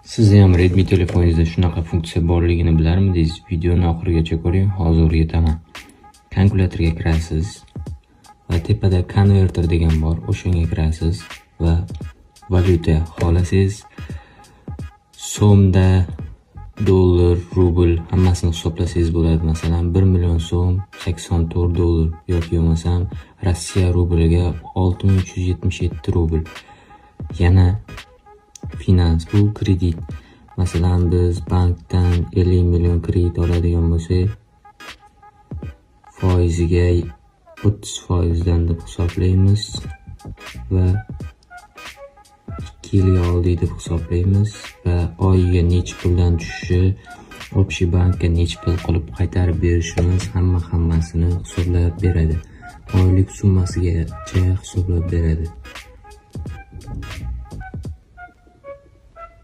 Sizni ham Redmi telefoningizda shunaqa funksiya borligini bilarmidingiz? Videoni oxirigacha ko'ring, hozir o'rgataman. Kalkulyatorga kirasiz va tepada konverter degan bor, o'shanga kirasiz va valyuta xohlasangiz so'mda, dollar, rubl hammasini hisoblasangiz bo'ladi. Masalan, 1 million so'm 84 dollar yoki bo'lmasam Rossiya rubliga 6377 rubl. Yana finans, bu kredit. Masalan, biz bankdan 50 million kredit oladigan bo'lsak, foiziga 30 foizdan deb hisoblaymiz va 2 yilga oldik deb hisoblaymiz va oyiga necha puldan tushishi, общий bankka necha pul qilib qaytarib berishimiz, hamma hammasini hisoblab beradi. Oylik summasigacha hisoblab beradi.